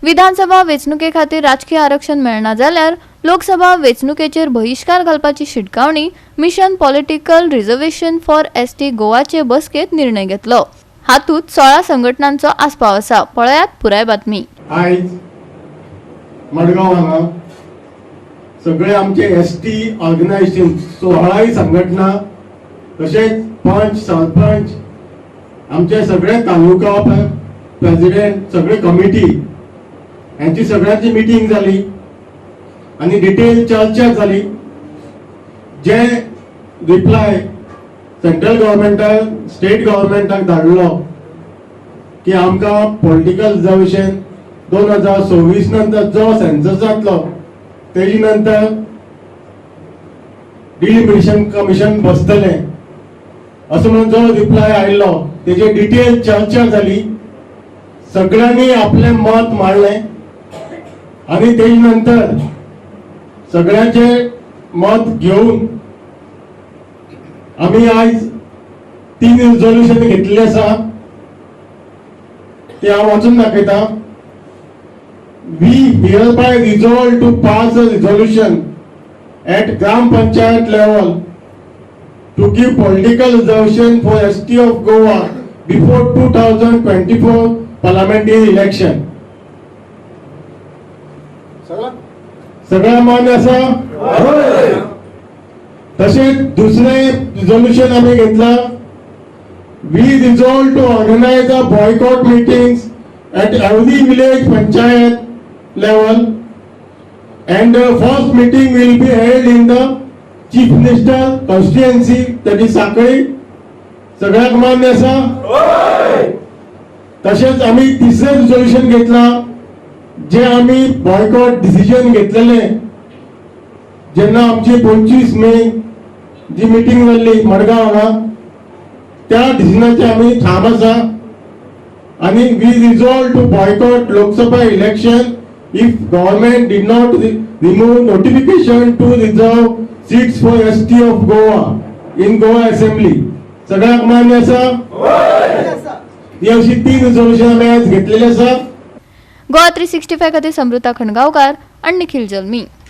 विधानसभा वेंचणुके खातीर राजकीय आरक्षण मेळना जाल्यार लोकसभा वेंचणुकेचेर बहिश्कार घालपाची शिटकावणी Mission Political Reservation for ST गोवाचे बसकेत निर्णय घेतलो. हातूंत 16 संघटनांचो आस्पाव आसा. पळयात पुराय बातमी. आयज मडगांव हांगा सगळे आमचे एसटी ऑर्गनायझेशन, 16 संघटना, तशेंच पंच, सरपंच, आमचे सगळे तालुका प्रेसिडेंट, सगळे कमिटी यांची सगळ्यांची मिटींग जाली आनी डिटेल चर्चा जाली. जे रिप्लाय सेंट्रल गव्हर्मेंटाक, स्टेट गव्हर्मेंटाक धाडलो की आमकां पॉलिटिकल रिजर्वेशन 2026 नंतर जो सेन्सस जातलो तेजी नंतर डिलिमिटेशन कमिशन बसतलें असो म्हणून जो रिप्लाय आयिल्लो तेजे डिटेल चर्चा जाली. सगळ्यांनी आपलें मत मांडलें आनी तेजे नंतर सगळ्यांचे मत घेवन आमी आयज तीन रिजोल्युशन घेतलेले आसा, ते हांव वाचून दाखयता. We hereby resolve to pass a resolution at Gram Panchayat level to give political reservation for ST of Goa before 2024 parliamentary election. सगळ्या मान्य आसा? तशेंच दुसरें रिझोल्युशन आमी घेतला. We resolve to organize a boycott meetings at every village panchayat level and the first meeting will be held in the Chief Minister constituency, that is Sanquelim. सगळ्याक मान्य आसा? तशेंच आमी तिसरें रिझोल्युशन घेतला, जे आमी बॉयकॉट डिसिजन घेतलेले जेन्ना आमची 25 मे जी मिटींग जाल्ली मडगांव हांगा, त्या डिसिजनाचे आमी ठाम आसा आनी we resolve to boycott Lok Sabha election if government did not remove notification to reserve seats for ST of Goa in Goa Assembly. सगळ्यांक मान्य आसा? ही अशी तीन रिझोल्युशन आमी आयज घेतलेली आसा. गोवा 365 खातीर समृता खंडगांवकार आनी निखिल जल्मी.